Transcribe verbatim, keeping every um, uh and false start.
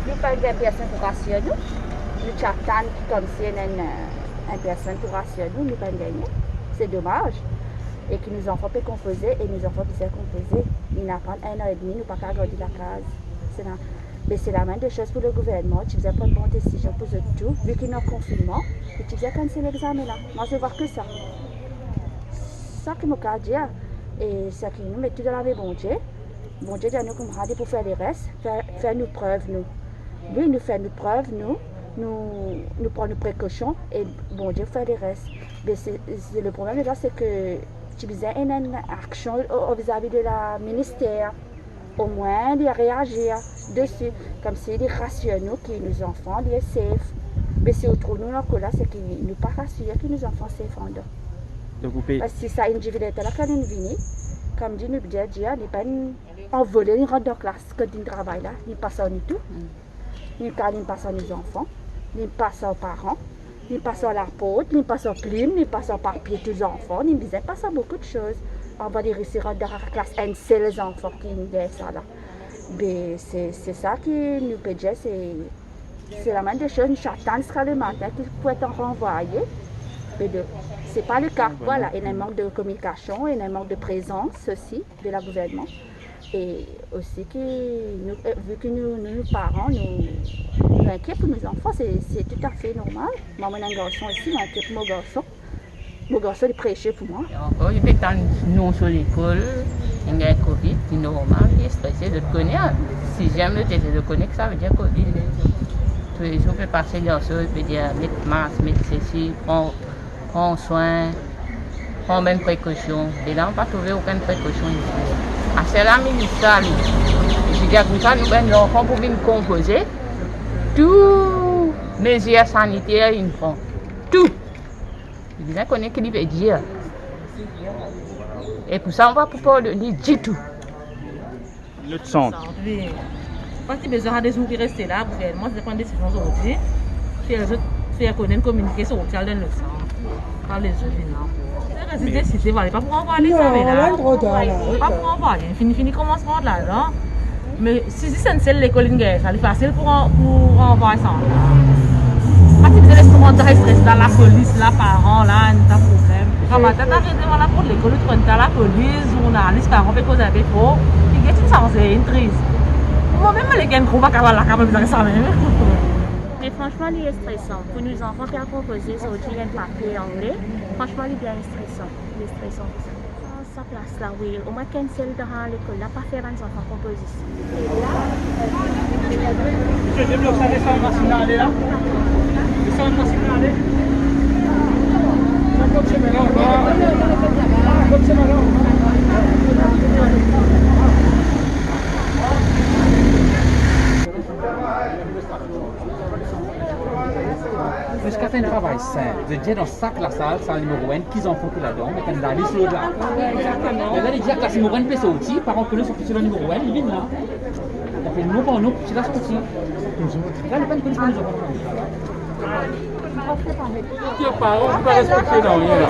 Nou pa gagn personn pou rasir nou. Nou ti atann ki koumsi ena enn, enn personn pou rasir nou, nou pa gagn. C'est dommage. E ki nou zanfan pe konpoze, e nou zanfan bizin konpoze. Li ena aprann enn an edmi, nou pa kav garde lakaz. Se la, me se lamem de soz pou le gouvernman, ti bizin pran bon desizion pou zot tou, vi ki ena konfinnman, li ti bizin kansel examen la. Moi, je vois que ça. Sa ki mo kav dir, e sa ki nou met tou dan lame Bondie. Bondie dir nou kouma li pou fer leres, fer, fer nou prev nou. Wi, nou fer nou prev nou, nou, nou pran nou prekosion e Bondie fer leres. Me se, se le problem la, se ke ti bizin ena enn aksion o, o vizavi de la minister. Omwin li reazir desi, koumsi li rasir nou ki nou zanfan li safe. Me si ou trouv nou ankor la, se ki nou pa rasir ki nou zanfan safe andan. Donk ou pe Parski sa individir la kan linn vini, kouma dir, nou dir, dir, li pa'nn anvole, li rant dan klas kot linn travay la, li pas ar nou tou. Mm. Li, kan linn pas ar nou zanfan, linn pas ar paran, linn pas ar laport, linn pas ar plim, linn pas ar papie tou zanfan, linn bizin pas ar boukou de soz. Avan li resi rant dan klas enn sel zanfan ki gagn sa la. Be se, se sa ki nou pe dir, se, se lamem de soz, nou ti atann ziska lematin ki pou et ranvwaye. Me de, se pa le ka. Vwala, ena mank de kominikasion, ena mank de prezans osi de la gouvernman. E osi ki nou, e, vi ki nou, nou, nou paran, nou, nou inkiet pou nou zanfan, se, se toutafe normal. Mwa, mo ena enn garson osi, mo inkiet pou mo garson. Mo garson, li prese pou mwa. E ankor, li pe tann nou so lekol, li gagn covid, li normal, li strese, zot kone, a, siziem, zot ete, zot kone ki savedir covid. Toulezour pe pase garson, li pe dir, met mask, met sesi, pran, pran swin, pran bann prekosion. Me la, nou pa trouve okenn prekosion isi. Aster la, minis la, li, li dir koumsa, nou bann zanfan pou vinn konpoze, tou mezir saniter, li pran. Tou. Li bizin kone ki li pe dir. E pou sa, nou pa pou pardone li ditou. Lot sant. Wi. Parski bizin sa de zour ki reste la, gouvernman ti pran desizion zordi. Fer zot, fer kone enn kominike sorti al dan lot sant. Kar lezot vinn la ankor. Zis deside, vwala, pa pou ranvwaye sa, non, la. Non, tro tar la. Pa pou ranvwaye. Fini, fini koumans pran larzan. Me si zis enn sel lekol inn gagn sa, li fasil pou ran-, pou ranvway sa. Pa ti bizin les pran ta stres la, lapolis la, paran la, enn ta problem. Kamarad ta arive devan laport lekol, ou trouv enn ta lapolis, zournalis, paran pe koz inpe for. Li gagn inn sanze, inn tris. Mwa mem, mo leker enn gro vakabal la, kamarad, bizin sa mem. Me fransman, li estresan. Pou nou zanfan ki al konpoze zordi enn papie angle, fransman, li bien estresan. Li estresan pou sa. Sa plas la, wi. Omwin enn sel dan lekol la, pa fer bann zanfan konpoze isi. Desann masin la, ale la. Desann masin la, ale. Ziska fer enn travay sinp. Zot dir dan sak lasal, sal nimero enn, ki zanfan ki ladan, met enn lalis lor la. Wi, egzakteman. Me la, li dir klas nimero enn pe sorti, paran kone so piti dan nimero enn, li vinn la. Apre nou, paran nou, piti la sorti. La, li pa konn ki zanfan ki ladan. Ki paran, pa respekte nanye la.